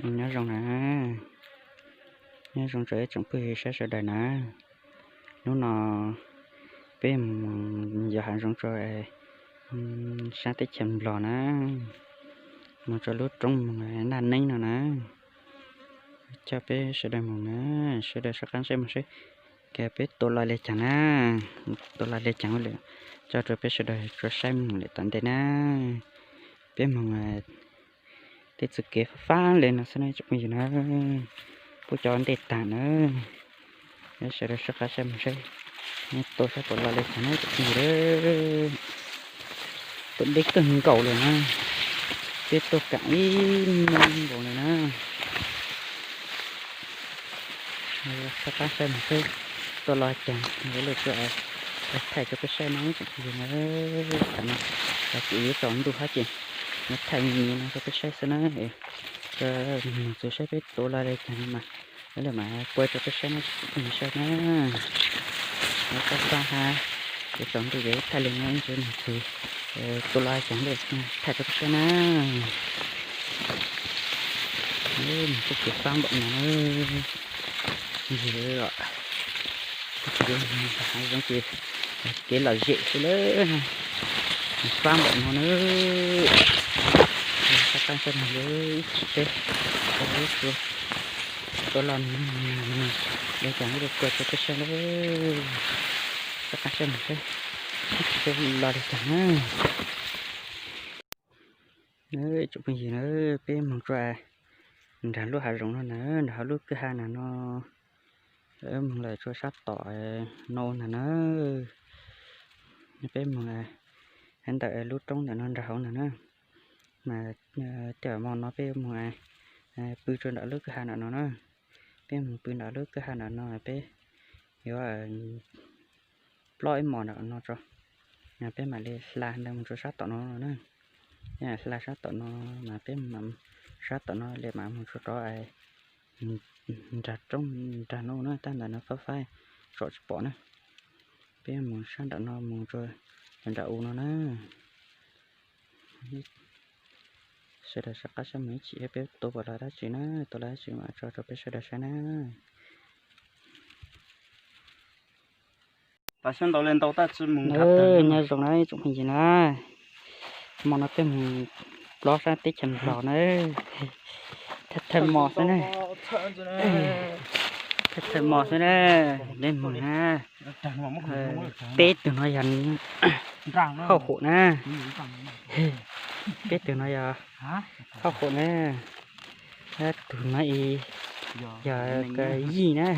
Nyob zoo na, nyob zoo rau ib tsoom phooj ywg saib sawv daws na. Hnub no peb mus yos hav zoov rau sab teb chaws Nplog na, mus rau lub roob Naj Neeb no na. Coj peb sawv daws mus na, sawv daws soj qab saib mus saib kiag peb tua los li cas na, tua los li cas lawm, coj rau peb sawv daws tsuas saib mus lawm tom ntej na. Peb mus tej txoj kev fab fab li no xwb na tsoom phooj ywg na, pub cov ntej tag na. Sawv daws soj qab saib mus saib, tua sab puas los li cas na tsoom phooj ywg. Tua deb kawg nkaus lawm na, peb tuaj kam ib hnub nkaus lawm na. Soj qab saib mus saib tua los cas, yuav luag tsuas thaij rau peb saib no tsoom phooj ywg na. Tam no ces yuav tsaus ntuj hab ces yuav thaij me me no rau peb saib xwb na. Mus txog saib peb tua los li cas mas yuav luag mam pua rau peb saib na tsoom phooj ywg saib na. Soj qab hab, yuav tsaus ntuj ces thaij li no ntsis mus txog tua los cas thaij rau peb saib na. Txoj kev fab npaum no, hav zoov ces kev lom zem xwb lawm, fab npaum no na. Soj qab saib mus ib chim seb tua los li cas yuav luag pua rau peb saib lawm. Soj qab saib mus seb ib chim seb los li cas na. Tsoom phooj ywg na, peb mus rau nram lub hav zoov no na, nram hauv lub kwj ha nram no, mus lawm rau sab tom no ntag na. Peb mus ntawm lub roob ntawm no nram hauv ntag na. Mas tej zaum hmo no peb yuav mus pw rau nram lub kwj ha nram no na. Peb mus pw nram lub kwj ha nram no peb yuav plob ib hmos nram no tso, peb mam li hla ntawd mus rau sab tom no na. Hla sab tom no mas peb mam, sab tom no li mam mus rau rov nram roob nram no na, tab ntawd no fab fab tsom tsis pom na. Peb mus sab nram no mus rau nram u no na. Sawv daws soj qab saib mus ib chim peb tua puas los dab tsi na, tua los dab tsi mam tso rau peb sawv daws saib na. Nyob zoo na tsoom phooj ywg na, hmo no peb mus plob sab teb chaws Nplog na, thawj thawj hmo xwb na, thawj thawj hmo xwb na, peb mus na, peb tug no yog Hauj Hum na, peb tug no yog Hauj Hum na, tug no yog Yij na.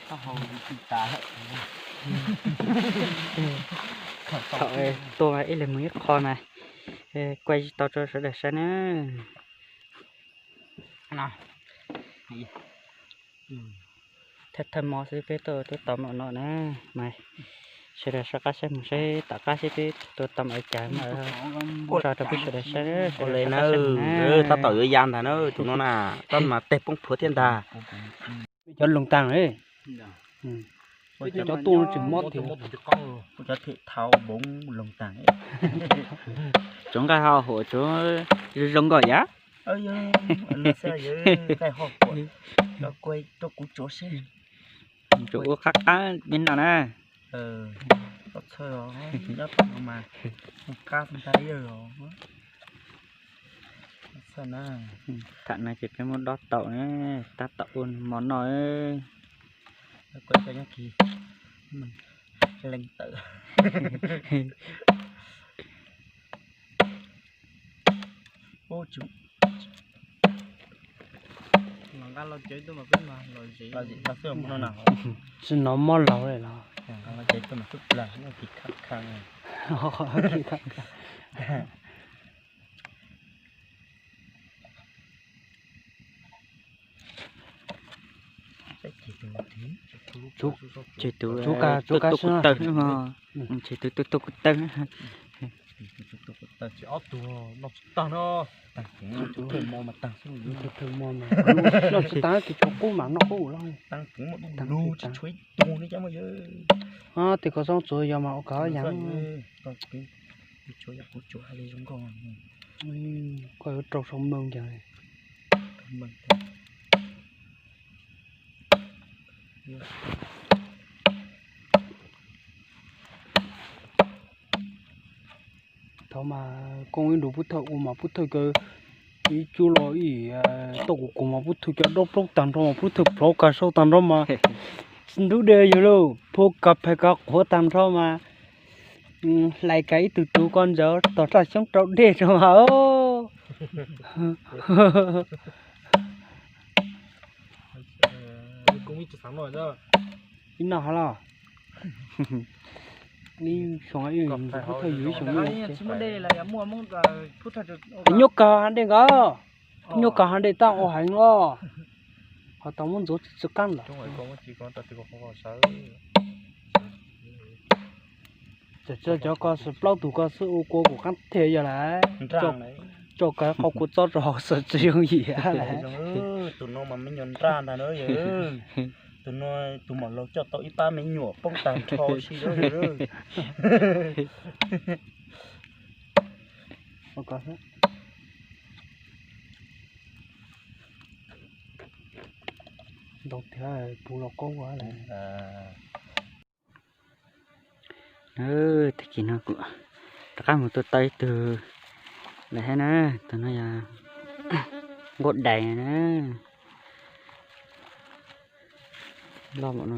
Thaum tua ib leeg mus ib qho mas kuaj tsis tau rau sawv daws saib na. Thawj thawj hmo xwb peb tuaj tua tau npaum no na, mas sawv daws soj qab saib mus saib tom qab seb peb tua tau npaum li cas mas tso rau peb sawv daws saib. Ua li na, tab tom yuav ya ntag na tus no na, tab mas teg poob phuav thiab ntag. Cov loos taag, cov tuaj tseem mob tiag. Cov them thau npoov loos taag. Tsuav nqaij ho huam tsuav zoo nkauj yam. Tsuav ua qab qab me no na. Thaum no ces peb muab dob tau na, tab tom ua hmo noj. Tsis hnov mob laug li los. Ces tus tuaj kuv tawg, ces tus tuaj tuaj kuv tawg. Ob tug no tsis tag no. Tag kis no tsis tag, tus tshuav qub mas noj qub los. Tag kis no tsis tshuav ib tug no cab mas yog. Tes kov xoob tsuav yog mas ua kov yam. Tsuav yog kuv tsuav hais li zoo nkauj. Koj yuav rau sau mloog cas. Thaum mas koj ib nrug pub thawj ua mas pub thawj cov ib cub los ib toj kuv kuv mas pub thawj cov dob plaub tag nrho mas pub thawj plhov kas sau tag nrho mas ntub dej yog lauj, phua kas phais kas qhuav tag nrho mas hlais kas ib tug tug koj ntawd tog raj xyoob rau dej rau mas. Ib noj hov los ib xyoo pub thawj yug ib xyoo. Nyuaj kawg hav dej nkawd, nyuaj kawg hav dej tab ua heev os. Ho tau muab ntxuav tsis tsis qab lawm. Txawm cov ko xwb plaub tug ko xwb ua kua kuv qab thiaj yog lawm. Tso kawg qhov kua txob rau hauv xwb tsis yooj yim lawm. Tus no mas me nyuam nraj ntag na yog. Tus no tus mam laus coj tau ib pab me nyuam poob tag nrho si. Ntau tiag, puv los qaub ua lawm. Tag kis no kuv rov qab mus tua tau ib tug lawm thiab na. Tus no yog nquab dais na. Loj npaum no.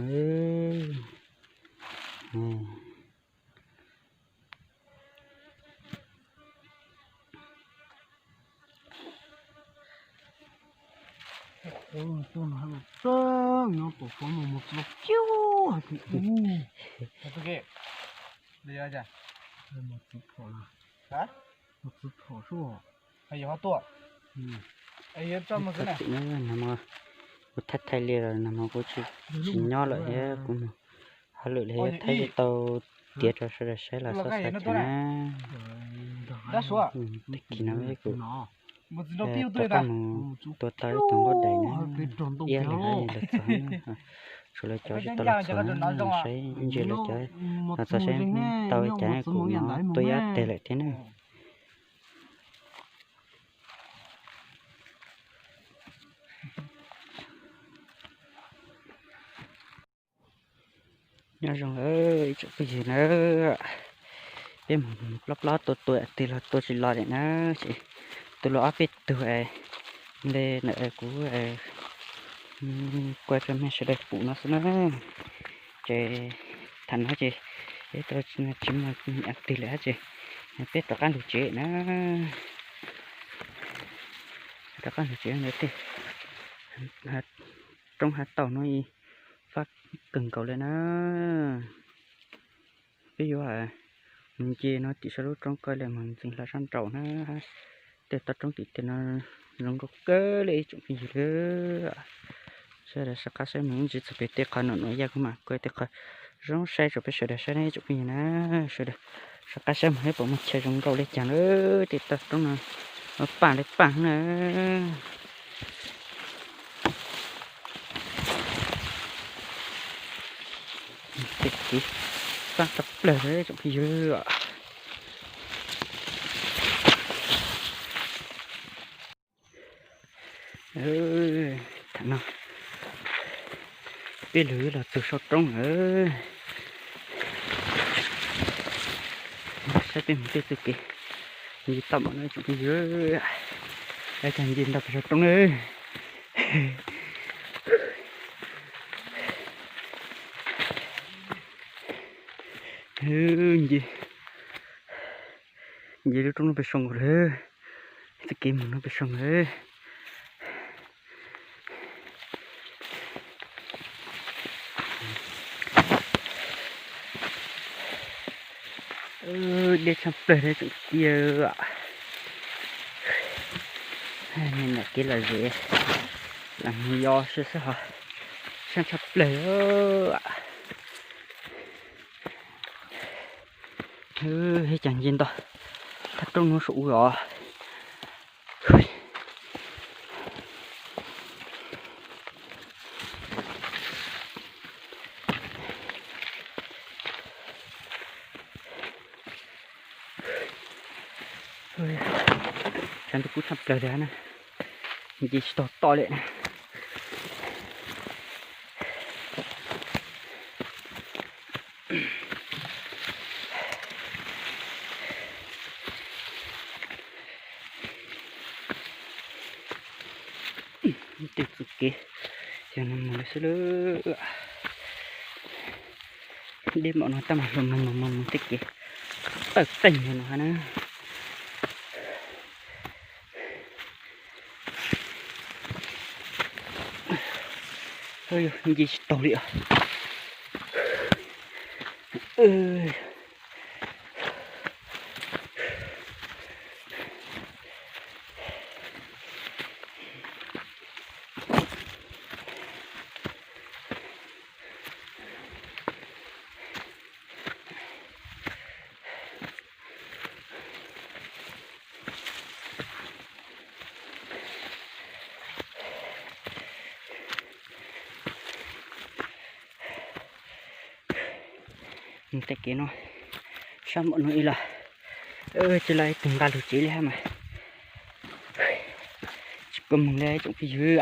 Kuv thaij thaij li los nag hmo kuv tsis nyob lawm thiab kuv mus hauj lwm li thiab, thaij tsis tau tiav rau sawv daws saib los xav xav thiab na. Tag kis no kuv rov qab mus tua tau ib tug nquab dais na, iab lawm los txog, tshuav lawv cov tsis tau los txog, saib ntsis lawv cov los txog saib tau cas kuv no tua iab teg lawm thiab na. Nyob zoo ib tsoom phooj ywg na, peb mus plob plob tua tua twg los tua tsis los li na, ces tua los ob peb tug es nte ntawm kuv kua rau mej sawv daws pum no xwb na. Ces thaum no ces peb tau tsis muaj twg lawm ces peb rov qab lug tsev na. Rov qab lug tsev ntawd tej roob hav tauj no fab kawg nkaus li na. Peb yuav mus nce no tim sab lub roob ko li mus ntxeev hlo sab nraud na. Tej toj roob tim tej no zoo nkauj kawg li ib tsoom phooj ywg. Sawv daws sawv qab saib mus ib ntsis txog pem tej qhov nuam nuam yaj kuv mam kua tej qhov zoo saib rau peb sawv daws saib na ib tsoom phooj ywg na. Sawv daws sawv qab saib mus seb puas muaj chaw zoo nkauj li cas na. Tej toj roob no paj li paj na. Tej kev fab tshaj plaws li tsoom phooj ywg. Thaum no peb lug los txug saum roob lawm. Saib peb mus tej txuj kev nce toj mam no tsoom phooj ywg. Cas nce ntau pes saum roob na. Nce, nce lub roob no pes saum nkaus lawm. Txuj kev mus no pes saum lawm. Deb tshaj plaws li tsoom phooj ywg. Niam kev lom zem, lam mus yos xwb xwb ho, sab tshaj plaws. Cas nce nto thaj roob no saum ub os. Tshav ntuj kub tshaj plaws li na, nce tsis tau toj li na. Tej txoj kev yog no mus li xwb lawm. Deb npaum no tab mas hluas mus mus mus mus tej kev tawm teeg no na. Nce tsis taus li os. Tej kev no sab npaum no ib los, tsis los ib tug nqa lug tsev li hab mas tsis pub moog li tsoom phooj ywg.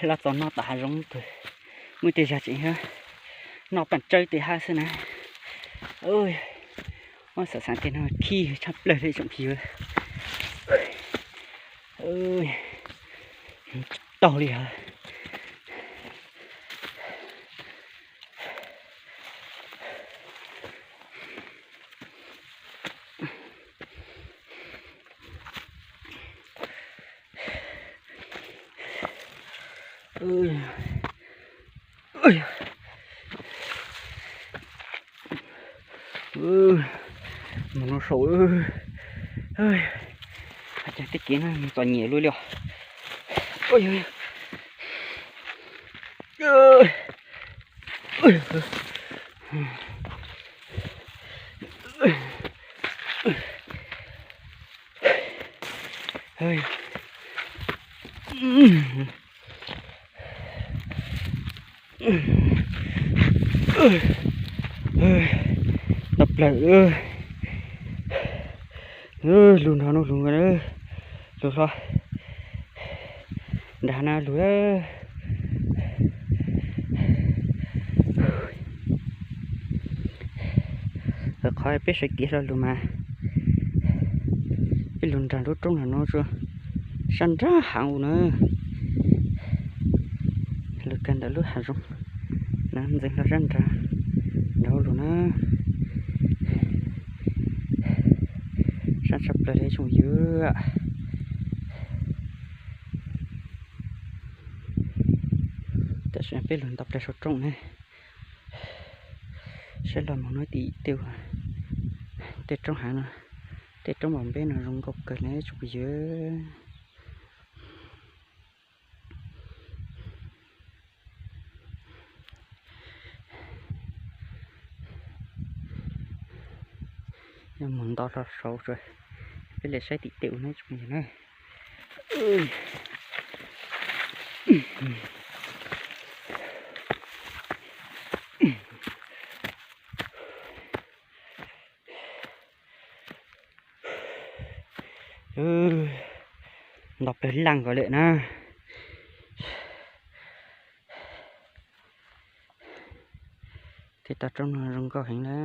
Los txog no tom hav zoov tug, muaj tej zag tseem noj paj tsawb tej hab xwb na. Muab xav xav tej no khib tshaj plawg li tsoom phooj ywg. Tsis taug li hab. Mus no saum, hab caag tej kev no mus txom nyem luaj li os. Ntau plawg, lug nrog nuav lug, lug hlo nrag na lug. Qhov peb sawv kev hlo lug mas peb lug nrag lub roob no, sab nrag haav u na. Lug kag ntawm lub hav zoov na, ntxeev hlo sab nrag nrag lug na. Sab tshaj plawg li tsoom phooj ywg. Tam sim peb lug nto plawg saum roob ne, saib los moog no tim tej, tej roob hav no, tej roob npam npeb no zoo nkauj kawg li tsoom phooj ywg. Yog moog nto hlo saud, peb le saib tim tej u na tsoom phooj ywg na. Nto plawg laaj nkaus lawm na. Tej toj roob no zoo nkauj heev na,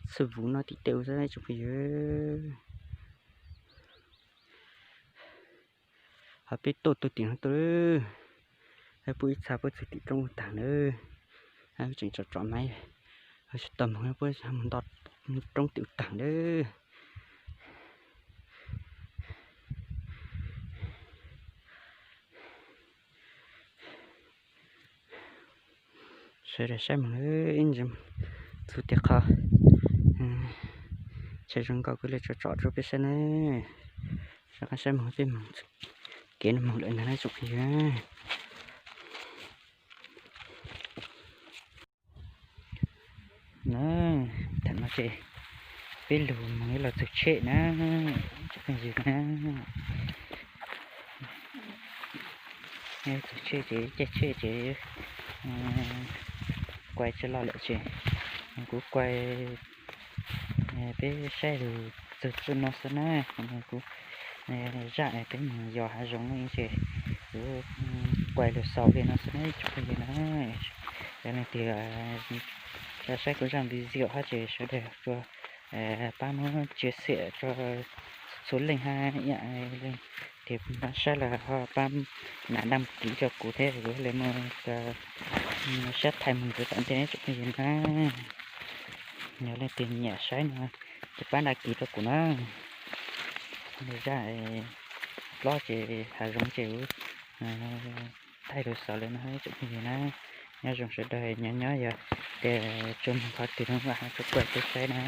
txhwb vuv no tim tej u xwb tsoom phooj ywg. Ho peb tuaj tuaj tim no tuaj, pub ib txha puab txug tim roob taag na. Tseem tsom tsom maiv, tsis tau moog puab moog nto roob tim u taag na. Sawv daws saib moog ib ntsis, txug tej qhov tsev zoo nkauj kuv le tsom tsom rua peb saib na. Sawv daws saib moog peb moog kev no moog lawm ntag na tsoom phooj ywg. Na, thaum no ces peb lug moog ib los txug tsheb na, tsoom phooj ywg na. Txug tsheb ces caij tsheb ces kuas tsi loj lawm ces kuv kuas peb saib lug txug txuj no xwb na. Kuv zaj peb mus yos hav zoov no ces kuv kuas lug xaus li no xwb na ib tsoom phooj ywg na. Yog leej twg saib kuv zaj video hab ces sawv daws tsuas pab muab chia sẻ rau txhua leej hab ib yam leej twg saib los ho pab nias đăng ký rau kuv thiab kuv thiaj li muaj sab thaij moog rua tom ntej ib tsoom phooj ywg na. Yog leej twg nyiam saib no ces pab đăng ký rau kuv na. Zaj plob ces hav zoov ces kuv thaij lug xaus li no ib tsoom phooj ywg na. Nyob zoo sawv daws, nyob nyob yog tias tsuas moog qhov twg no vam hab tsuas kuas tsuas saib na.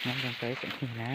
Nyob zoo rau ib tsoom phooj ywg na.